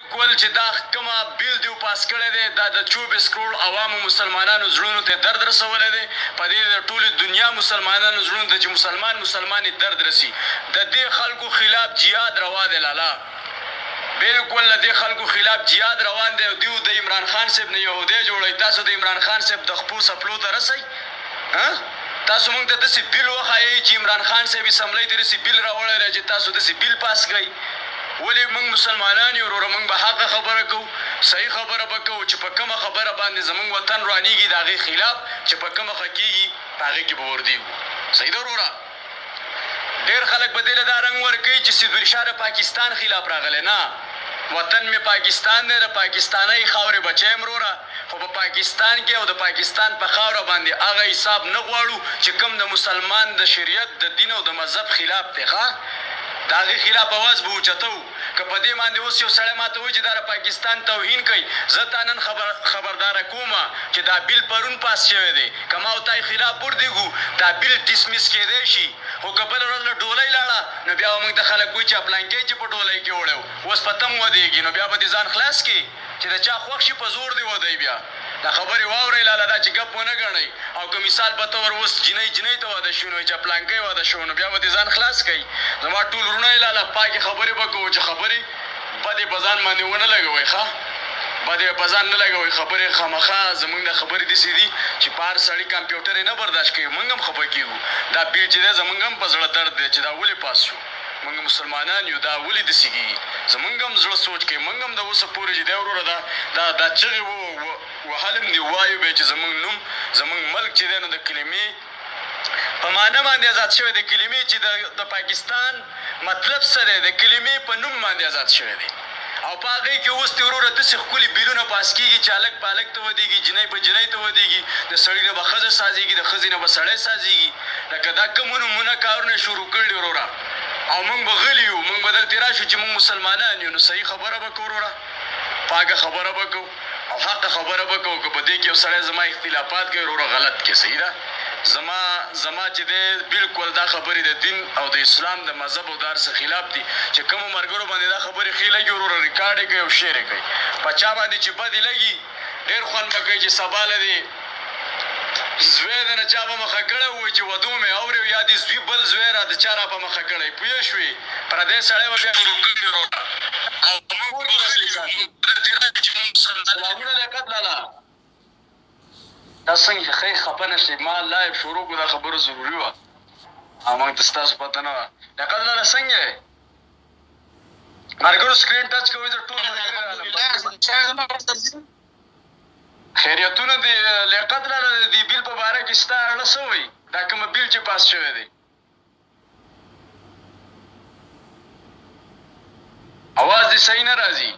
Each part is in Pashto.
کول چې دا کومه بیل دیو پاس کړی دی، دا د 24 کروړ عوامو مسلمانانو زړونو ته درد رسولی دی. په دې د ټولې دنیا مسلمانانو زړونو ته چې مسلمان مسلمان یې درد رسي، د دې خلکو خلاف جهاد روا دی لالا. بالکل د دې خلکو خلاف جهاد روان دی، او دیو د عمران خان صاحب نه یهودی جوړوي. تاسو د عمران خان صاحب د خپو څپلو ته رسئ؟ ها، تاسو موږ ته داسې بیل وښایئ چې عمران خان صاحب اسمبلۍ ته داسې بیل راوړی دی چې تاسو داسې بیل پاس کړئ. ولې؟ موږ مسلمانان یو وروره، موږ به حقه خبره کوو، صحیح خبره به کوو. چې په کومه خبره باندې زموږ وطن ورانیږي، د هغې خلاف چې په کومه ښه کېږي، په هغې کې به وردیږو. صحیح ده وروره؟ ډېر خلک به دې له دا رنګ ورکوي چې سیدور شاه د پاکستان خلاف راغلی. نه، وطن مې پاکستان دی، د پاکستانۍ خاورې بچی یم وروره، خو په پاکستان کې او د پاکستان په خاوره باندې هغه حساب نه غواړو چې کوم د مسلمان د شریعت، د دین او د مذهب خلاف دی. ښه، د هغې خلاف اواز به اوچتوو. که په دې باندې اوس یو سړی ماته وایي چې دا د پاکستان توهین کوي، زه تا نن خبرداره کوم چې دا بیل پرون پاس شوی دی. که ما او تا یې خلاف وردېږو، دا بیل ډسمس کېدی شي، خو که بله ورځ له ډولۍ لاړه، نو بیا به موږ ته خلک وایي چې پلانکی چې په ډولۍ کې وړی و، اوس په تم ودېږي. نو بیا به دې ځان خلاص کړي چې د چا خوښ شي، په زور دې ودوي. بیا دا خبرې واورئ لالا، دا چې ګپ ونه ګڼئ. او که مثال په طور اوس جینۍ جینۍ ته واده شو، نو چې پلانکی واده شو، نو بیا به دې ځان خلاص کړئ. زما ټول وروڼه یې لالا، پاکې خبرې به کوو، چې خبرې بدې په ځان باندې ونه لګوئ. ښه، بدې په ځان نه لګوئ خبرې. خامخا زمونږ د خبرې داسې دي چې په هر سړي کمپیوټر یې نه برداشت کوي. موږ هم خفه کېږو. دا بیل چې دی، زمونږ هم په زړه درد دی چې دا ولې پاس شو. موږ مسلمانان یو، دا ولې داسې کېږي؟ زمونږ هم زړه سوچ کوي. موږ هم د اوسه پورې چې دی وروره دا دا چغې وهلم دی، وایو به چې زمونږ نوم، زمونږ ملک چې دی، نو د کلمې په معنی باندې آزاد شوی. د کلمې چې د پاکستان مطلب څه دی، د کلمې په نوم باندې آزاد شوی دی. او په هغې کې اوس دې وروره داسې ښکلي بیلونه پاس کېږي چې هلک په هلک ته ودېږي، جینۍ په جینۍ ته ودېږي، د سړي نه به ښځه سازېږي، د ښځې نه به سړی سازېږي. لکه دا کوم نمونه کارونه شروع کړي وروره، او موږ به غلي یو. موږ به دلته راشو چې موږ مسلمانان یو، نو صحیح خبره به کوو وروره، پاکه خبره به کوو او حق خبره به کوو. که په دې کې یو سړی زما اختلافات کوي وروره، غلط کې. صحیح ده؟ زما چې دی بالکل دا خبرې د دین او د اسلام د مذهب او د هر څه خلاف دي. چې کومو ملګرو باندې دا خبرې ښې لګي وروره، ریکارډ یې کوي او شیر یې کوي. په چا باندې چې بدې لګي، ډېر خوند به کوي چې سبا له دې زوی د نه چا په مخه کړی ووایي چې ودو مې اوري، او یا دې زوی بل زوی را د چا را په مخه کړی، پوه شوې؟ پردی سړی به بیا شروع کړي وروره، او موږ به غلي یو. سلامونه لیاقت لالا، تاسو څنګه؟ ښه، خفه نه شئ، ما لایو شروع کړو، دا خبره ضروري وه او موږ ته ستاسو پته نه وه. لیاقت لالا، څنګه یې؟ ملګرو، سکرین ټچ کوئ، زه ټول ملګري رالم. خیریتونه دي لیاقت لالا. د دې بیل په باره کې ستا اړه څه وایي؟ دا کومه بیل چې پاس شوی دی؟ اواز دې صحیح نه راځي.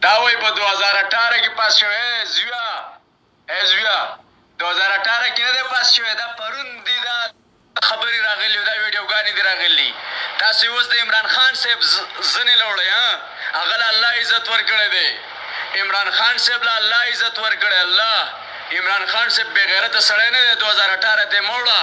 دا وایي په 2018 کې پاس شوی. ای زویه، ای زویه، 2018 کې نه دی پاس شوی، دا پرون دی دا خبرې راغلي او دا ویډیوګانې دي راغلي. تاسو اوس د عمران خان صاحب زنې لوړئ. ها، هغه له الله عزت ورکړی دی. عمران خان صاحب له الله عزت ورکړی. الله عمران خان صاحب بې غیرته سړی نه دی. 2018 ته یې مه وړه،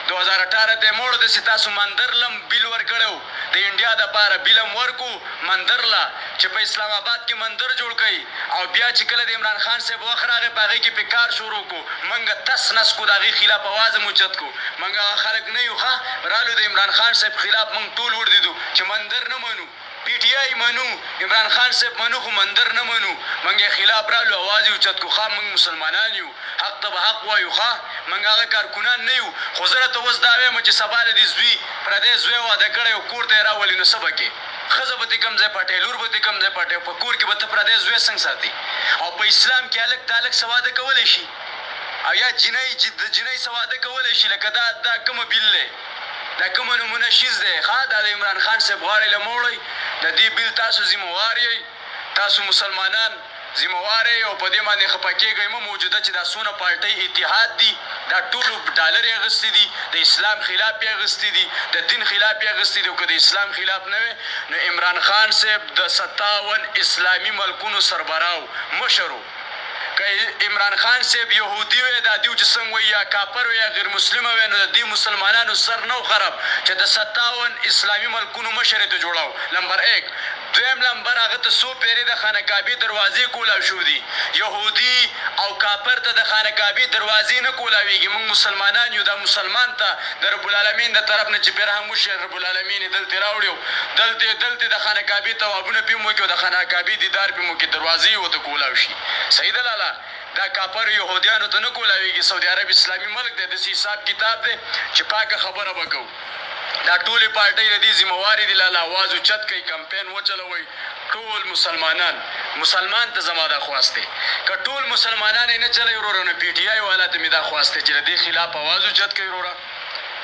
2018 ته یې مه وړه. داسې تاسو مندر لم بیل ورکړی و د انډیا دپاره، بیل هم ورکو مندر له چې په اسلام آباد کې مندر جوړ کړئ. او بیا چې کله د عمران خان صاحب وخت راغی، په هغې کې پې کار شروع کړو، موږ تس نس کو، د هغې خلاف اواز هم اوچت کړو. موږ هغه خلک نه یو. ښه، رالو د عمران خان صاحب خلاف موږ ټول وردېدو چې مندر نه منو. پي ټي آی منو، عمران خان صاحب منو، خو مندر نه منو. موږ یې خلاف رالو، اواز یې اوچت کړو. ښه، موږ مسلمانان یو، حق ته به حق وایو. ښه، موږ هغه کارکنان نه یو. خو زه درته اوس دا وایم چې سبا له دې زوی پردی زوی واده کړی او کور ته یې راولي، نو څه به کې؟ ښځه به دې کوم ځای پټوې؟ لور به دې کوم ځای پټوې؟ په کور کې به ته پردی زوی څنګه ساتې؟ او په اسلام کې هلک د هلک څه واده کولی شي، او یا جینۍ د جینۍ څه واده کولی شي؟ لکه دا کومه بیل دی؟ دا کومه نمونه شیز دی؟ ښه، دا د عمران خان صاحب غاړې له مه وړئ. د دې بیل تاسو ذمهوار یئ، تاسو مسلمانان ذمهوار یئ، او په دې باندې خفه کېږئ مه. موجوده چې دا څونه پارټۍ اتحاد دي، دا ټولو ډالرې اخیستي دي، د اسلام خلاف یې اخیستي دي، د دین خلاف یې اخیستي دي. او که د اسلام خلاف نه وي، نو عمران خان صاحب د 57 اسلامي ملکونو سربراه و، مشر و. که عمران خان صاحب یهودي وی، دا دیو چې څنګه وایي، یا کاپر وی یا غیر مسلمه وی، نو د دې مسلمانانو سر نه و خراب چې د 57 اسلامي ملکونو مشر یې ته جوړاو. نمبر 1. دویم نمبر، هغه ته څو پیرې د خانه کعبې دروازې کولاو شو دي. یهودي او کاپر ته د خانه کعبې دروازې نه کولاویږي. موږ مسلمانان یو، دا مسلمان ته د رب العالمین د طرف نه چې پرې رحم وشي، رب العالمین یې دلته راوړي، دلته د خانه کعبې توابونه پې هم وکړي او د خانه کعبې دیدار پې هم وکړي، دروازې یې ورته کولاو شي. صحیح ده لالا؟ دا کاپر یهودیانو ته نه کولاویږي. سعودي عرب اسلامي ملک دی، داسې حساب کتاب دی چې پاکه خبره به کوو. دا ټولې پارټۍ د دې ذمهواري دي لالا. اواز اوچت کړئ، کمپین وچلوئ. ټول مسلمانان، مسلمان ته زما دا خواست دی، که ټول مسلمانان یې نه چلوي وروره، نو پي ټي آی والا ته مې دا خواست دی چې د دې خلاف اواز اوچت کړئ وروره،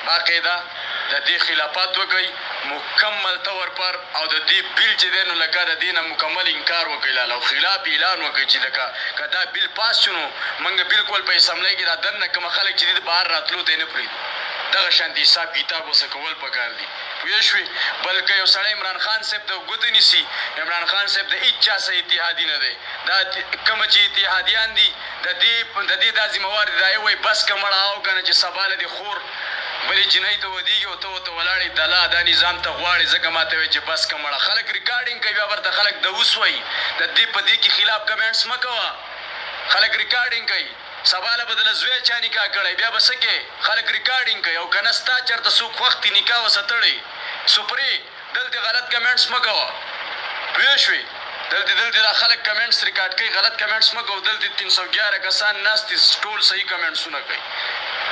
باقاعده د دې خلافات وکړئ مکمل طور پر، او د دې بیل چې دی نو لکه د دې نه مکمل انکار وکړئ لالا، او خلاف اعلان وکړئ چې لکه که دا بیل پاس شو نو موږ بالکل په اسمبلۍ کې دا دننه کومه خلک چې دي د بهر راتلو ته یې نه پرېږدو. دغه شانتې حساب کتاب ورسره کول پکار دي. پوه شوې؟ بلکې یو سړی عمران خان صاحب ته ګوته نیسي، عمران خان صاحب د هیچا سره اتحادي نه دی. دا کوم چې اتحادیان دي د دې دا ذمهوار دي، دا یې وایي بس که مړه او که نه چې سبا له دې خور بلې جینۍ ته ودیږي او ته ورته ولاړې دلا دا نظام ته غواړې، ځکه ما ته وایي چې بس که مړه. خلک ریکارډینګ کوي، بیا ورته خلک د اوس وایي د دې په دې کې خلاف کمنټس مه کوه. خلک ریکارډینګ کوي، سبا له به دله زوی چا نکاح کړی، بیا به څه کوې؟ خلک ریکارډینګ کوي. او که نه ستا چېرته څوک خوښ دي نکاح ورسره تړي سپرې، دلته غلط کمنټس مه کوه. پوه شوې؟ دلته دا خلک کمنټس ریکارډ کوي، غلط کمنټس مه کوه. دلته 311 کسان ناست دي، ټول صحیح کمنټسونه کوي،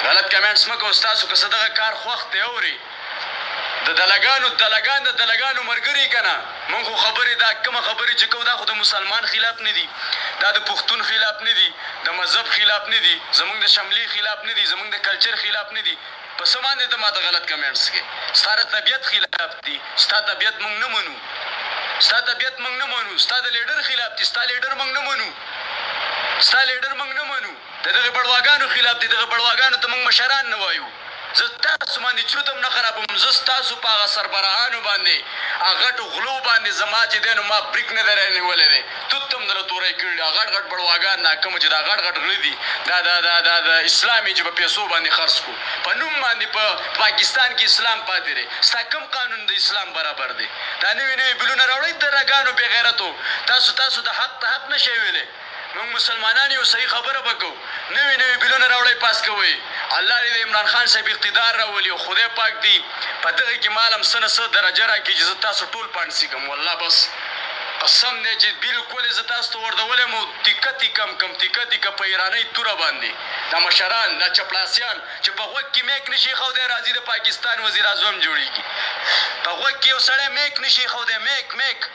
غلط کمنټس مه کوه. ستاسو که څه دغه کار خوښ دی اوري د دلګانو، دلګان د دلګانو مرګري که نه. موږ خو خبرې دا کومه خبرې چې کوو دا خو د مسلمان خلاف نه دي، دا د پښتون خلاف نه دي، د مذهب خلاف نه دي، زموږ د شملې خلاف نه دي، زموږ د کلچر خلاف نه دي. په څه باندې ته ماته غلط کمنټس کوې؟ ستا د طبیعت خلاف دي، ستا طبیعت موږ نه منو، ستا طبیعت موږ نه منو، ستا د لیډر خلاف دي، ستا لیډر موږ نه منو، ستا لیډر موږ نه منو. د دغه بړواګانو خلاف دي، دغه بړواګانو ته موږ مشران نه وایو. زه تاسو باندې چرت هم نه خرابوم، زه ستاسو په هغه سربراهانو باندې، هغه غټو غلو باندې زما چې دی نو ما بریک نه دی رانیولی دی، توت هم درته تورې کړي. هغه غټ غټ بړواګان دا کوم چې دا غټ غټ غله دي، دا دا دا دا د اسلام یې چې په پیسو باندې خرڅ کړو، په نوم باندې په پاکستان کې اسلام پاتې دی. ستا کوم قانون د اسلام برابر دی؟ دا نوي نوي بلونه راوړئ د رګانو بې غیرتو. تاسو د حق ته حق نه شئ ویلی. موږ مسلمانان یو، صحیح خبره به کوو. نوي نوي بلونه راوړئ پاس کوئ. الله دې د عمران خان صاحب اقتدار راولي او خدای پاک دې په دغه کې مال هم څه نه څه درجه راکړي چې زه تاسو ټول پانسي کړم. والله بس قسم دی چې بالکل زه تاسو ته وردولی یم، تیکه تیکه هم کم، تیکه تیکه په ایرانۍ توره باندې دا مشران، دا چپړاسیان چې په غوږ کې میک نشي ایښودی راځي د پاکستان وزیر اعظم جوړېږي. په غوږ کې یو سړی میک نشي ایښودی، میک میک،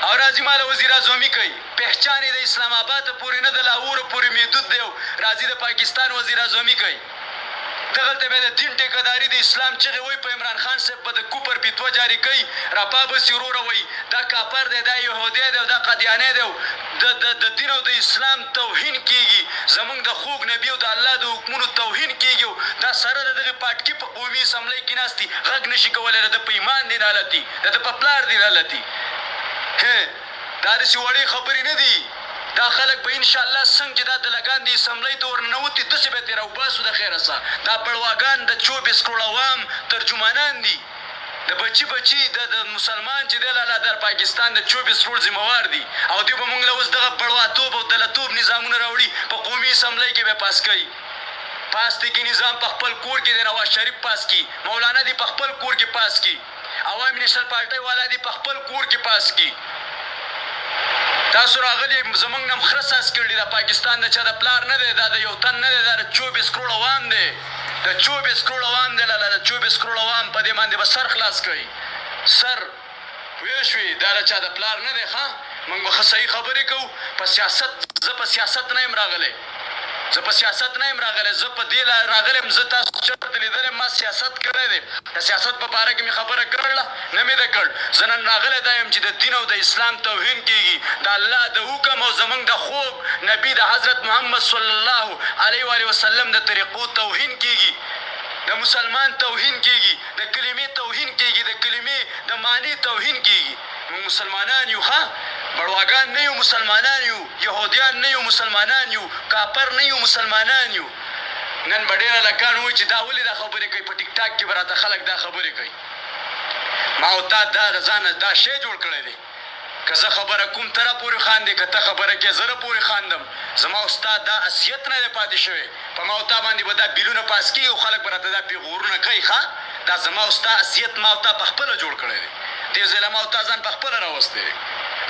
او راځي ماله وزیر اعظمي کوي. پهچان یې د اسلام آباد پورې نه د لاهور پورې محدود دی، او راځي د پاکستان وزیر اعظمي کوي. دغلته بیا د دین ټیکهداري د اسلام چغې وایي، په عمران خان صاحب به د کوپر فتوا جاري کوي، راپابسي وروره وایي دا کاپر دی، دا یهودی دی او دا قادیانی دی، او د دین او د اسلام توهین کیږي، زموږ د خوږ نبي او د الله د حکمونو توهین کیږي، او دا سره د دغې پاټکي په قومي اسمبلۍ کې ناست دي، غږ نشي کولی. د ده په ایمان دې نالتي، د ده په پلار دې نالتي. دا داسې وړې خبرې نه دي. دا خلک به انشاءالله څنګه چې دا دلګان د اسمبلۍ ته ورننوتي داسې به یې ترې راوباسو د خیره څه. دا بړواګان د 24 کروړ عوام ترجمانان دي، د بچي بچي د مسلمان چې دی لالا د پاکستان د 24 کروړ ذمهوار دي، او دوی به موږ له اوس دغه بړواتوب او دلتوب نظامونه راوړي، په قومي اسمبلۍ کې به پاس کوي. پاس دې کړي نظام په خپل کور کې د نواز شریف پاس کړي، مولانا دې په خپل کور کې پاس کړي، عوامي نېشنل پارټۍ والا دې په خپل کور کې پاس کړي. تاسو راغلي زمونږ نه هم خره ساز کړي. دا پاکستان د چا د پلار نه دی، دا د یو تن نه دی، دا د 24 کروړ عوام دی، د 24 کروړ عوام دی لالا. د 24 کروړ عوام په دې باندې به سر خلاص کړئ، سر. پوه شوې؟ دا د چا د پلار نه دی. ښه، موږ به ښه صحیح خبرې کوو. په سیاست زه په سیاست نه یم راغلی، زه په سیاست نه یم راغلی، زه په دې راغلی یم. زه تاسو چېرته لیدلی یم؟ ما سیاست کړی دی، د سیاست په باره کې مې خبره کړله نه مې ده کړ. زه نن راغلی دا یم چې د دین او د اسلام توهین کیږي، د الله د حکم او زموږ د خوږ نبي د حضرت محمد صلی الله علیه وآله وسلم د طریقو توهین کیږي، د مسلمان توهین کیږي، د کلمې توهین کیږي، د کلمې د معنی توهین کیږي. موږ مسلمانان یو. ښه، بړواګان نه یو، مسلمانان یو. یهودیان نه یو، مسلمانان یو. کاپر نه یو، مسلمانان یو. نن به ډېر هلکان وایي چې دا ولې دا خبرې کوي، په ټیک ټاک کې به راته خلک دا خبرې کوي. ما او تا دا د ځانه دا شی جوړ کړی دی. که زه خبره کوم ته راپورې خاندې، که ته خبره کوې زه راپورې خاندم. زما او ستا دا حیثیت نه دی پاتې شوی. په ما او تا باندې به دا بیلونه پاس کېږي او خلک به راته دا پیغورونه کوي. ښه، دا زما او ستا حیثیت ما او تا په خپله جوړ کړی دی. دې ځای له ما او تا ځان په خپله راوستی دی.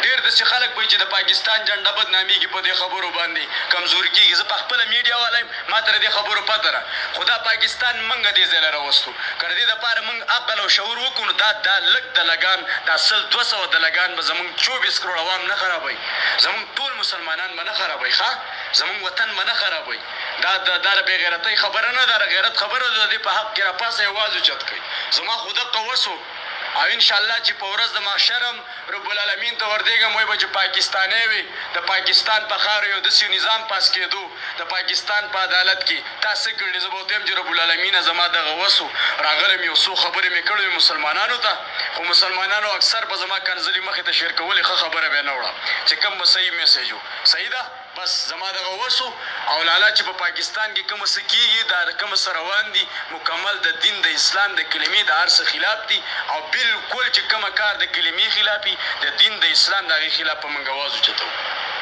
ډېر داسې خلک به وي چې د پاکستان جنډه بدنامېږي، په دې خبرو باندې کمزوري کېږي. زه په خپله میډیا والا یم، ما ته د دې خبرو پته ده. خو دا پاکستان موږ دې ځای له راوستو. که د دې دپاره موږ عقل او شعور وکړو، نو دا دا لږ دلګان، دا 100 200 دلګان به زموږ 24 کروړ عوام نه خرابوي، زموږ ټول مسلمانان به نه خرابوي. ښه، زموږ وطن به نه خرابوي. دا دا د بېغیرتۍ خبره نه ده، د غیرت خبره ده. د دې په حق کې راپاڅئ، اواز اوچت کړئ. زما خو دقه وسو او ان شاء الله چې په ورځ د محشر هم رب العالمین ته وردېږم، وایي به چې پاکستانی وي، د پاکستان په خاوره یو داسې نظام پاس کېدو، د پاکستان په عدالت کې تا څه کړي؟ زه به ورته وایم چې رب العالمینه زما دغه وسو، راغلم، یو څو خبرې مې کړې وې مسلمانانو ته، خو مسلمانانو اکثر به زما کنځلې مخې ته شیر کولې، ښه خبره به یې نه وړه چې کوم به صحیح میسج و. صحیح ده، بس زما دغه وسو. او لالا چې په پاکستان کې کوم څه کېږي، دا کوم څه روان دي، مکمل د دین د اسلام د کلمې د هر څه خلاف دي. او بالکل چې کومه کار د کلمې خلاف وي، د دین د اسلام د هغې خلاف به موږ اواز اوچتوو،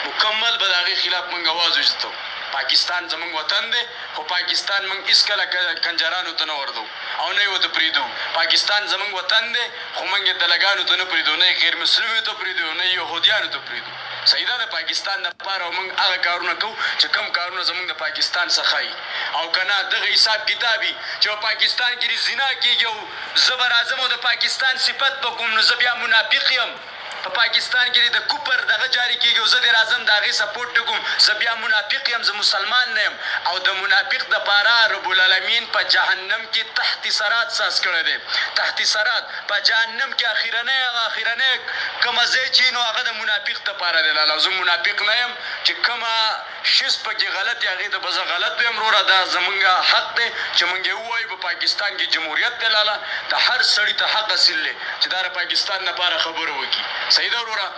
مکمل به د هغې خلاف موږ اواز اوچتوو. پاکستان زموږ وطن دی، خو پاکستان موږ هېڅکله کنجرانو ته نه وردو او نه یې ورته پرېږدو. پاکستان زموږ وطن دی، خو موږ یې دلګانو ته نه پرېږدو، نه یې غیر مسلمو ته پرېږدو، نه یې یهودیانو ته پرېږدو. صحیح ده، د پاکستان دپاره موږ هغه کارونه کوو چې کوم کارونه زموږ د پاکستان څخه ښایي. او که نه دغه حساب کتاب وي چې په پاکستان کې دې زنا کېږي او زه به راځم او د پاکستان صفت به کوم، نو زه بیا منافق یم. په پاکستان کې د کوپر دغه جاري کېږي او زه دې راځم د هغې سپورټ نه کوم، زه بیا منافق یم، زه مسلمان نه یم. او د منافق دپاره رب العالمین په جهنم کې تحت سرات ساز کړی دی. تحت سرات په جهنم کې اخرنی هغه اخرنی کومه ځای چې نو هغه د منافق دپاره دی. لالا زه منافق نه یم چې کومه شیز پکې غلط دی هغې ته به زه غلط وایم. وروره دا زمونږ حق دی چې مونږ یې ووایو. په پاکستان کې جمهوریت دی لالا، د هر سړي ته حق حاصل دی چې دا د پاکستان دپاره خبره وکړي. صحیح ده وروره.